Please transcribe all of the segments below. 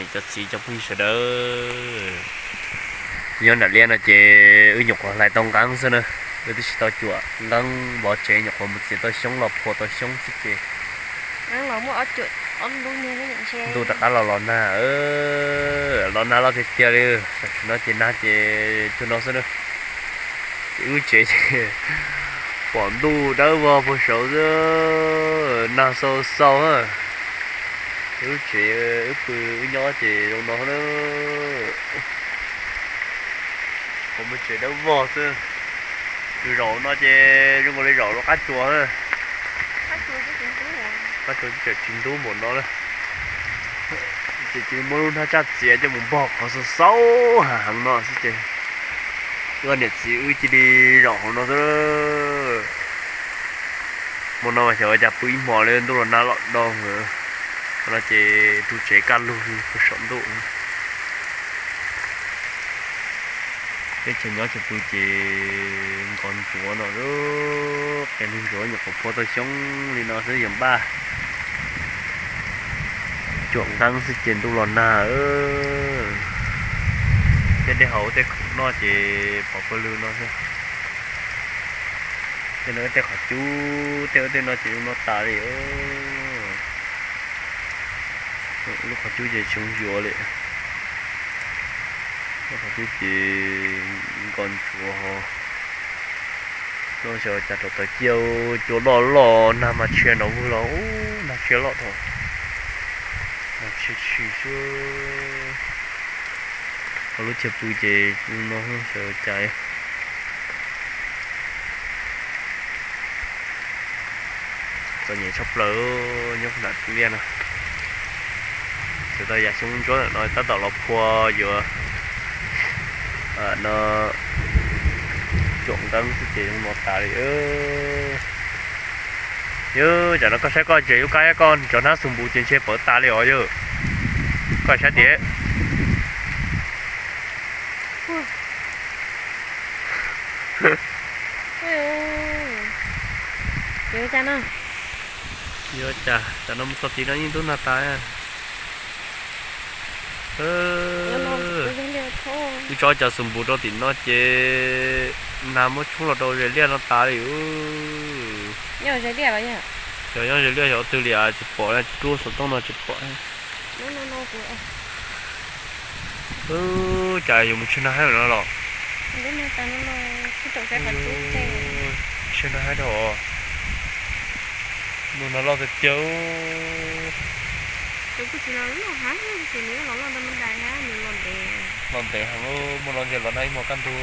Cov txiv cov phooj ywg sawv daws, nyob nram liaj no ces wb nyuam qhuav hlais tau nqeeb xwb na. Wb twb tsis tau cuam nqeeb vov tsev, nyuam qhuav mus txiav tau xyoob los phua tau xyoob xwb ces ntuj rov qab los los nag, los nag loj tiag tiag li. Tam sim no ces nag ces cuag no xwb na. Ces wb tsev ces pom ntuj dawb vog puag saud xwb, nag xau xau. Wb tsev wb pw wb nyob ces zoo no na. Qhov muag tsev dawb vog xwb. Zaum no ces zoo nkaus li zaum rau qab tsuas. Qab tsuas tseem tsis ntub npaum no na. Ces cia li muab lub hnab tsaj txiav coj mus npog qhov xau xau heev no xwb ces wb niam txiv wb cia li zaum hauv no xwb. Hmo no mas xyov ua cas pw ib hmo li ntuj los nag loj dhau. Qhov no ces tus tsev kaj lug li puag saum ntuj. Teb chaws nyob chaw pw ces nkos ntsuav no, qe lug ntsuav nyuam qhuav phua tau xyoob li no xwb yog npaj cuam nqeeb xwb ces ntuj los nag. Thiab dej haus tej khoom noj ces pov pawg lug no xwb. Tej no tej qhov cub tej ub tej no ces zoo no tas li. Lub qhov cub ces tsis yuav li. Lub qhov cub ces nkos ntsuav ho. Xyov cas rau taws ciaj, cua loj loj, nag mas tshia nrov vwg los, nag tshia loj dhau, nag tshia tshwm xwb. Ho lub chaw pw ces no xyov cas. Txom nyem tshaj plaws nyob nram liaj no. Txawm tau yav xyoob ntsuab ntawm no tab tom los phua yuav no cuam nqeeb xwb ces zoo no tas li. Yog tsam no koj saib koj ntses lub kab thiab koj cov hnab xus npus ces ntshe pawv tas li os yog. Koj saib tias Yuav cas no? Yuav cas, tsam no mus txog tid no yeej ntub nag tas. Wb tso cov xus npus rau tim no ces nag muab tshoob los rau zes liaj no tas li. Nyob zes liaj los yog? Xyov nyob zes liaj xyov twg li as, tsis pom, tsis rub xov tooj no tsis pom. Cas yuav mus tseg nag haib no los? Tseg nag haib dhau. Mus nag loj tiag tiag. Los ntev heev, muaj no ntshe los nag ib hmo kaj ntug.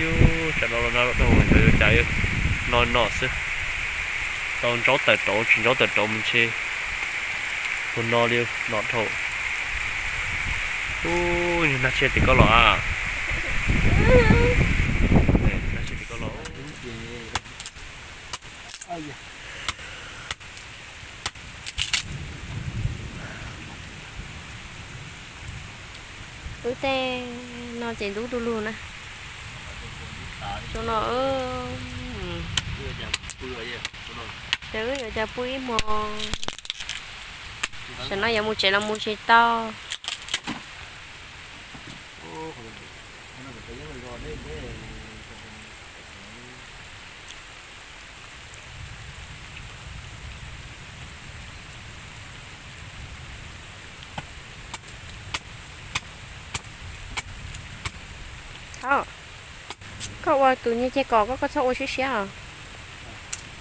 Yus tsam no los nag loj dhau, xyov yuav cas. No no xwb. Tau ntsaub tawm rauv tsis ntsaub tawm rauv mus ntshe puag no li no dhau. Ub, nag tshia tim koj los a? Nag tshia tim koj los. Wb tej no ces ntub du lug na. Zoo no, ces wb yuav cas pw ib hmo. Tam no yuav mus tsev los mus tsis tau. Thaub, koj ua tus niag ceg kos koj, koj txhob ua siab siab os.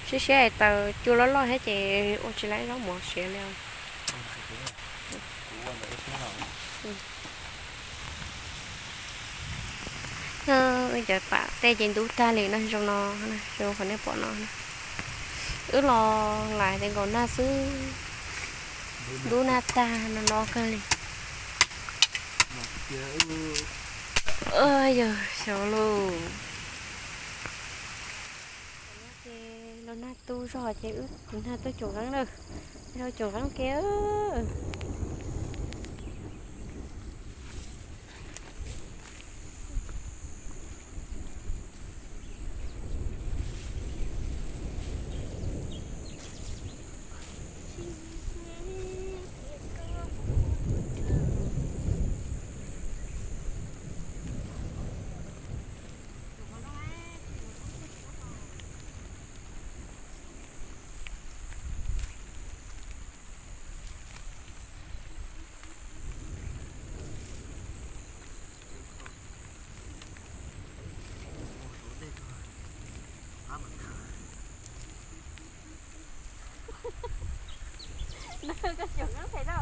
Siab siab es taws cua loj loj thiab ces ua tsis tau zaub mov siav li os. Cov pam tej ces ntub tag li na, zoo no, zoo qhov nej pom no. Wb los nqaim ces nkaus nag xwb, ntub nag tag no no kawg li. Yog xyov lauj. Ces los nag tu zog ces wb nag tuaj cuam nqeeb na, rau cuam nqeeb ke. Koj cov nqeeb phem na,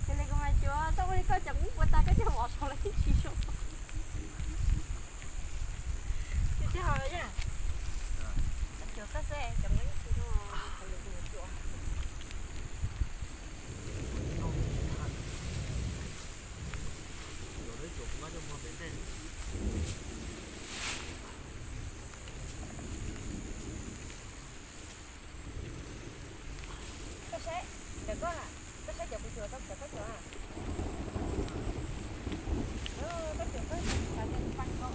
ces li kuv mas cuav tau ua li koj cov nqeeb puas tas koj coj los saum lawv tib si zoo. Tsis tsis ho yam, cuav koj xwb cov nqeeb tsis zoo, cuav. Koj saib, ntawm koj, koj saib cov kuv cuav tau cov koj cuav. Koj cuav koj xav tias kuv pab koj.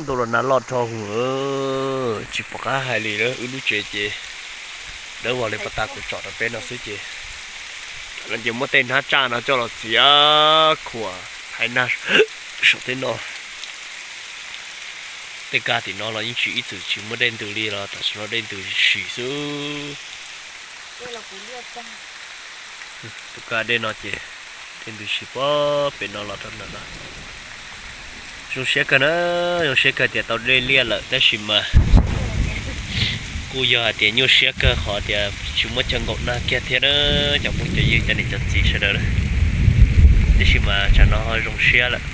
Ntuj los nag loj dhau hwv, tsis pom qab hais li lawm. Wb lub tsev ces dawb vog li pas tas kuv tsom rau peb no xwb ces no ces muab tej hnab tsaj no coj los txiav khuam hais nag saum tej no. Tej kab tim no los yeej tsis ib txwm tsis muaj dej ntws li los tam sim no dej ntws sim xwb. Tus kab dej no ces dej ntws sim pem no los rau ntawm no. Zoo siab kawg na, zoo siab kawg tias tau dej liaj lawm tab sis mas Kuj yog hais tias nyuaj siab kawg qhov tias tsis muaj chaw nkaum nag kiag thiab na, cov phooj cov ywg cov niam cov txiv sawv daws na. Tiam sis mas tsam no ho zoo siab lawm,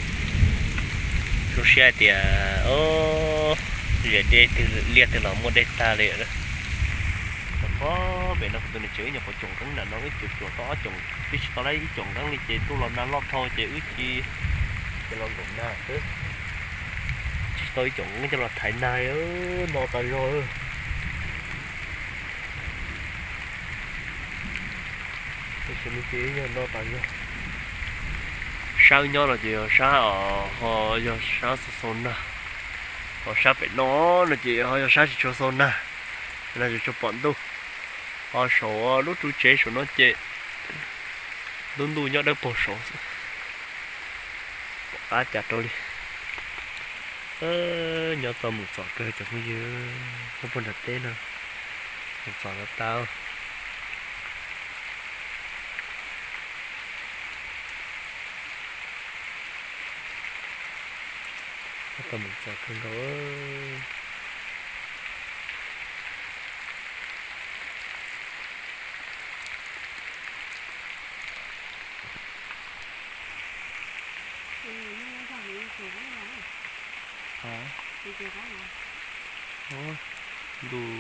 zoo siab hais tias o, zem dej twg liaj twg los muaj dej tag li lawm. Pem no kuv tus niam tsev wb nyuam qhuav coom qeeb nram no wb cuam cuam tau ob coom, twb tsis tau lawm ib coom qeeb li ces ntuj los nag loj dhau ces wb cia li los nkaum nag xwb. Tsis tau ib coom qeeb coj los thaiv nag, no tas zog. Tab sis no ces yog no tas zog. Sab wb nyob no ces yog sab, ho yog sab xau xau nag, ho sab pem no no ces ho yog sab tsis tshua xau nag, no tsis tshua pom ntuj. Ho saum lub ru tsev saum no ces lub ntuj nyob dawb paug saud xwb, pom qab cas rau li. Nyob txog mus txom kawg cov phooj ywg, nyob puag nram teb no mus txom tau tau. Nyob txog mus txom kawg nkaus. Ntuj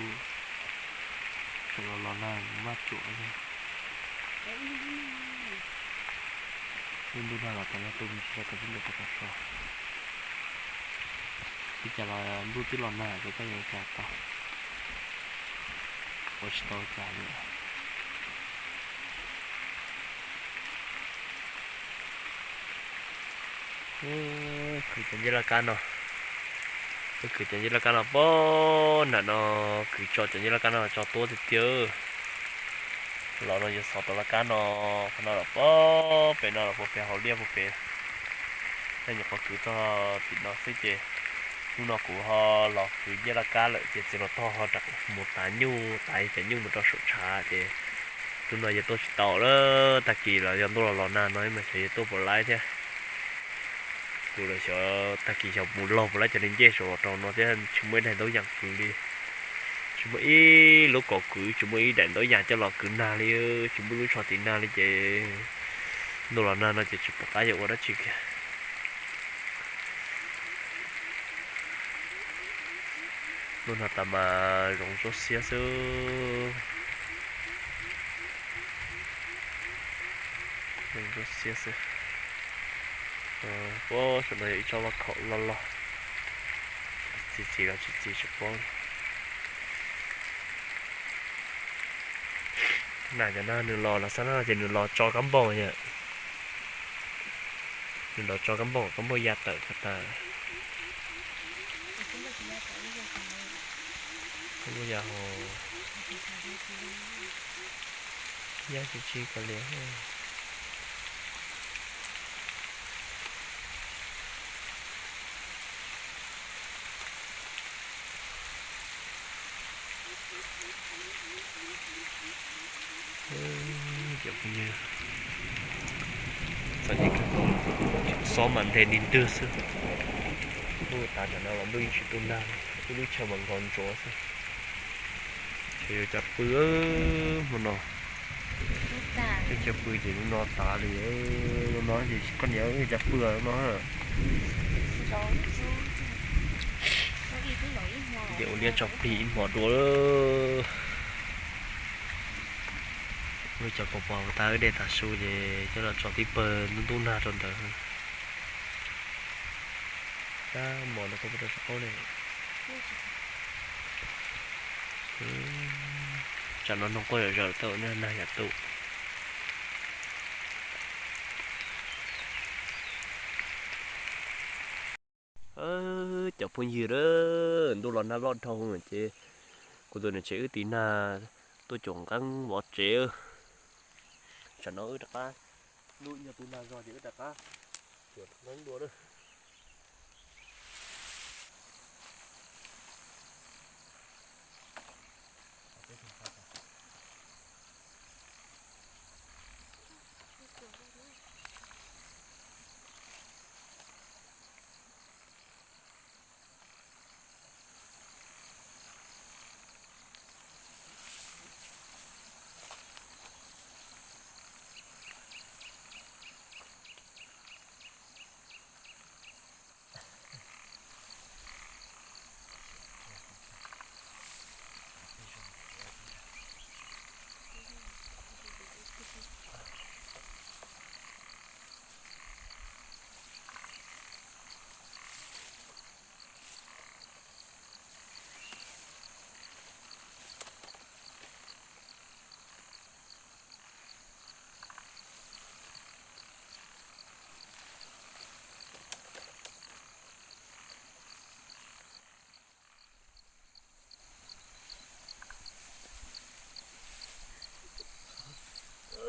los los nag maj tsuam li. Ntuj nag los tas nag tu tsis tau tau peb ncaws tau kom so. Ua cas los ntuj twb los nag ces koj yuav ua cas tau, ua tsis tau cas li. Kwv cov ncej laj kab no, kwv cov ncej laj kab no pog nram no, kwv tso cov ncej laj kab no tso tuab tiag tiag. Los no yuav xov tau laj kab no, qhov no los pog pem no los puag pem hauv liaj puag pem. Nyuam qhuav kwv txog tim no xwb ces hnub no kuv ho los kwv ncej laj kab lawm ces txiv los tog ho rov mus tav nyuj, tav cov nyuj mus rau saum tshav ces hnub no yuav tuaj tsis tau lawm. Tag kis los yog ntuj los los nag no mas xyov yuav tuaj puas laib thiab. Kuv los xyov tag kis xyov mus laug puas laib cov niag ncej saum los rau no thiab, tsis muaj ib daim ntaub yas kwv li. Tsis muaj ib lub kaum kwv, tsis muaj ib daim ntaub yas coj los kwv nag li, tsis muaj lub tsho tiv nag li ces ntuj los nag no ces tsis pom qab yuav ua dab tsi kiag. Ntuj nag tas mas zoov ntsuab xiab xwb. Zoov ntsuab xiab xwb. Puag saum no yog ib tsob loj khaum loj loj, txi txiv los tsis txi tsis paub. Nag cov no nws los los xab no ces nws los tso kab npauj yom. Nws los tso kab npauj, kab npauj ya tawm tag tag. Kab npauj ya ho ya tsis tsis kav liam. Cov phooj ywg, txom nyem kawg nkaus, xob mas nthe li ntwg xwb. Ntuj tav tam no los ntuj yeej tsis tu nag li, ib lub chaw mas nkos ntsuav xwb. Ces yuav cov pw hmo no, tej chaw pw ces lub no tav li, lub no ces koj niam cov pw no. Ces ua liab tso plig ib hmo dua. Lub cov pos pos tas wb de tav su ces coj los tso tib pawg ntub ntub nag rau ntawd. Tab mos no koj puas tau tsis paub ne. Tsam no noog quaj zom zaws tau nag yam tu. Cov phooj ywg, ntuj los nag loj dhau ces kuv tus niam tsev wb tiv nag tuaj cuam nqeeb vov tsev. Tsam no wb rov qab, ntuj yog tu nag zog ces wb rov qab cuam nqeeb dua lawm.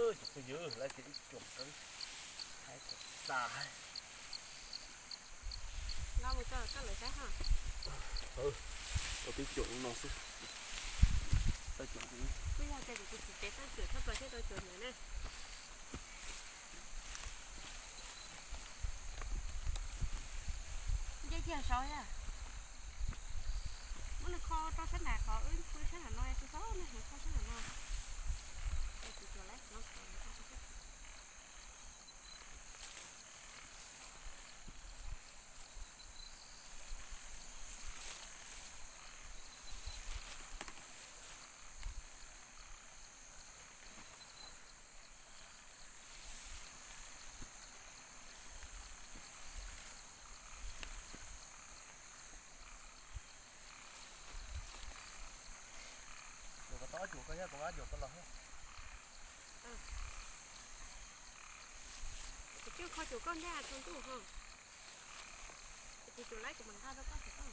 Tus phooj ywg, lawv tias ib cuam qeeb haib tag. Los mus rau koj lawv saib ha. Ua peb cuam no xwb. Tawj cuam, kuj yog tias kuv tus txiv tsev tawj cuam tshaj plaws thiab tau cuam ntawd na. Nce kiag saud yom. Muab nws kho rau sab nram qhov wb pw sab nram no, tsis txhob muab nws kho sab nram no. Es kuv cuam lawm no. Kuv tau ob cuam koj thiab, kuv ob cuam koj los thiab. Kuv tsis kho cuam koj ntag, tsaus ntuj ho. Kuv tus cuam lawm kuv mam nqa rau koj, koj.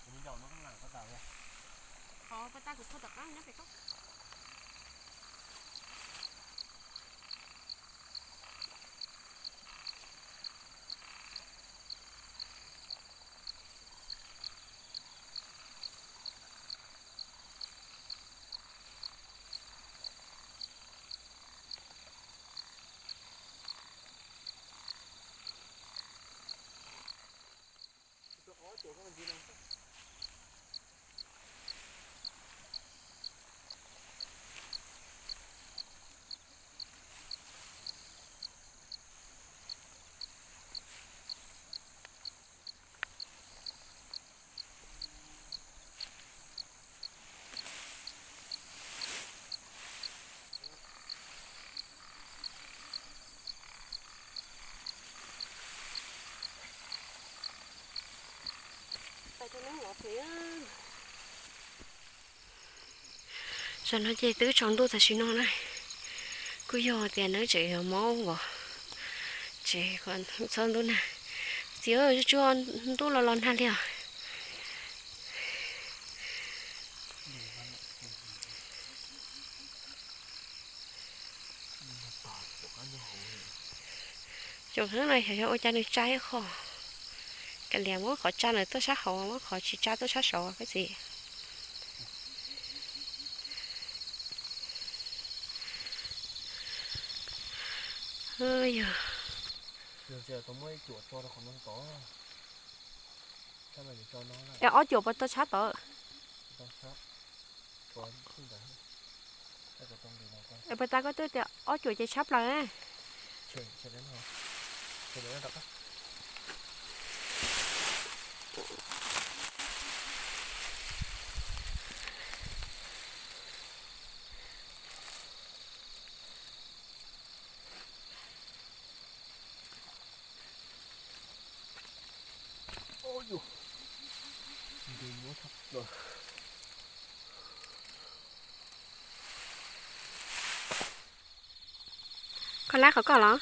Kuv me ncaus no koj lam koj tas. Qhov pas tas kuv kho tom qab nyob pem koj. Zaum no ces twb tsaus ntuj tam sim no na, kuj yog tias neb tseem yuav mob os, tseem txhob ntub nag. Txiv, tsuag ntuj los los nag li os. Cuam qeeb no xyov yog ua cas nws tsa ib qho, kav liam muab qhov tsa ntawd tuaj sab hauv, muab qhov tsis tsa tuaj sab saud koj txiv. Yog, ob cuam puas tau tshab tod? Puas tas koj twb tias ob cuam ces tshab plaws na. Koj lab qhov koj los?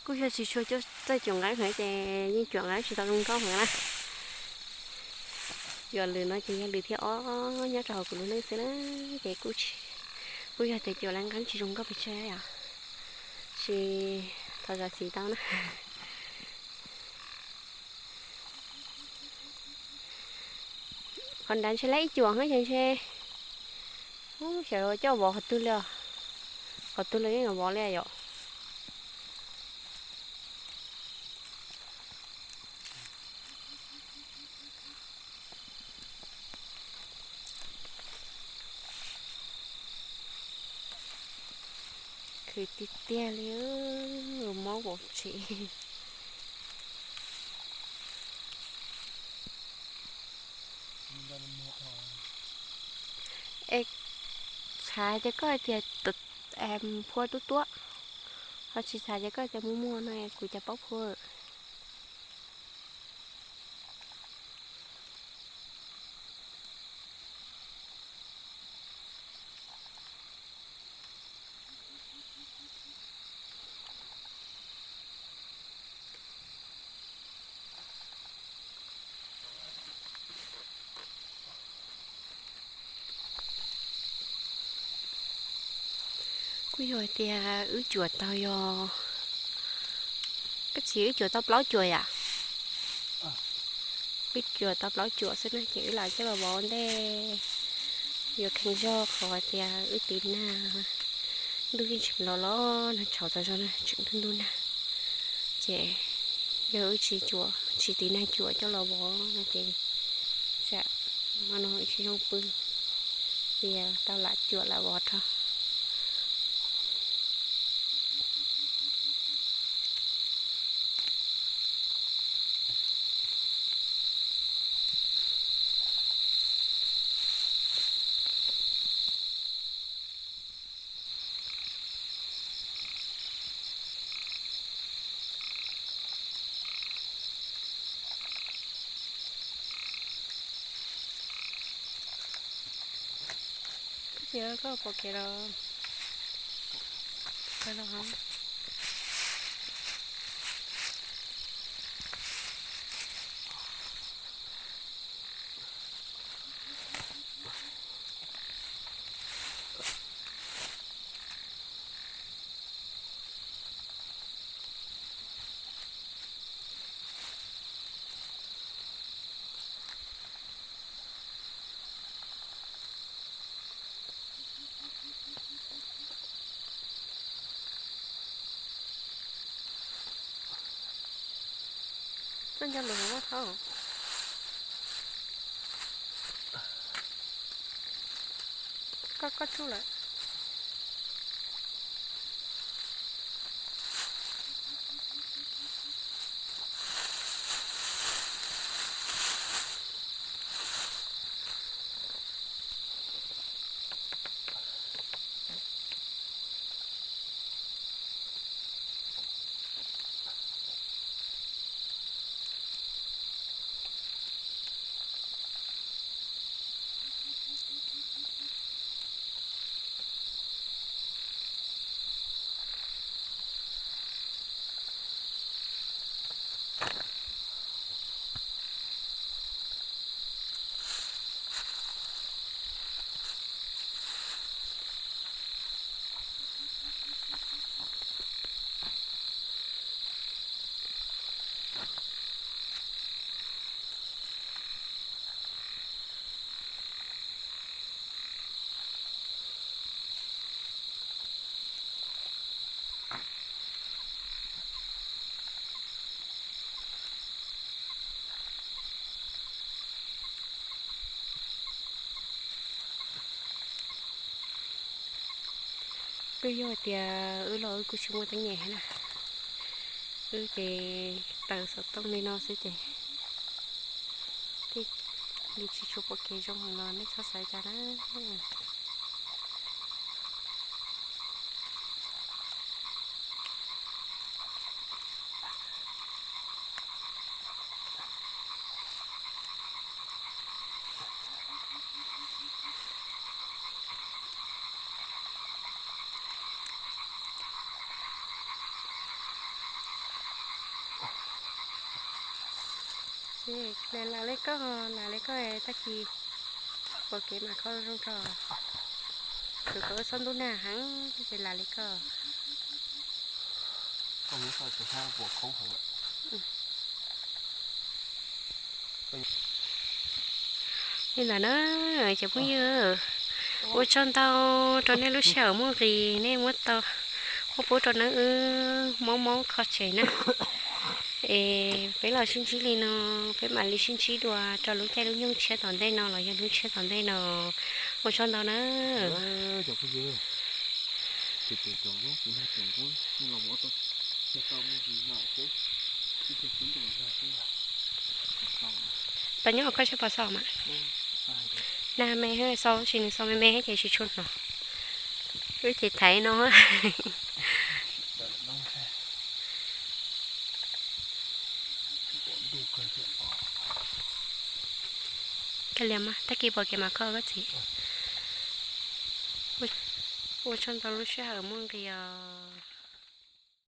Kuj yog tsis tshua txawj cuam nqeeb heev ces yeej cuam nqeeb tsis tau zoo nkauj heev na. Yog lwm no ces yog lwm thib ob nyob rau hauv kuv lub neej xwb na, ces kuj tsis, kuj yog tias cuam lawv nqeeb tsis zoo nkauj pes tsawg yom, tsis thov zam txim tau na. Qhov nrad ntshe lab ib cuam xwb ces ntshe, ub, xyov coj vov qhov twg li os, qhov twg los yeej yuav vov li yom. Khwv tiag tiag li, mob vov tsev. Es txhav ces koj hais tias phua tuab tuab, ho tsis txhav ces koj hais tias muag muag no kuv cas paub phua. Kuj yog hais tias wb cuam tau yog, koj txiv, wb cuam tau plaub cuam yam. Wb cuam tau plaub cuam xwb na ces wb lam coj los vov ua ntej. Yuav kheev zog qhov hais tias wb tiv nag, ntuj yeej tsis los los nag tshauv txog zog na, tseem ntuj ntuj nag. Ces yog wb tsis cuam, tsis tiv nag cuam coj los vov no ces tsam hmo no wb tsis zoo pw, ces tau lam cuam lam vov rau. Koj txiv, koj pom kev los? Koj los hov. Txoj nco lus muab thaub. Koj, koj tsuj lawm. Twb yog tias wb los wb kuj tsis muaj teeb nyem na. Wb ces taws xov tooj li no xwb ces thiaj li tsis tshua pom kev zoo heev los nej txhob xav cas na. Lam li koj, lam li koj tag kis pom kev mam kho zoo tso. Tsuav kom wb txhob ntub nag heev ces lam li koj. Li ntawd na, cov phooj ywg, ua tsaug ntau rau nej lub sij hawm muaj nqis nej muab tau, muab pub rau nawb wb mob mob kho tsev na. Es peb los sib ntsib li no, peb mam li sib ntsib dua rau lub caij lub nyoog tshiab tom ntej no los yog hnub tshiab tom ntej no. Ua tsaug ntau na. Pas nyob koj sab pas xaus mas. Nag me xaus, tab sis nws xaus me me ces tsis tshua hnov. Wb ces thaiv no. Kav liam mas tag kis pom kev mam kho koj txiv. Ua tsaug ntau lub sij hawm muaj nqis os.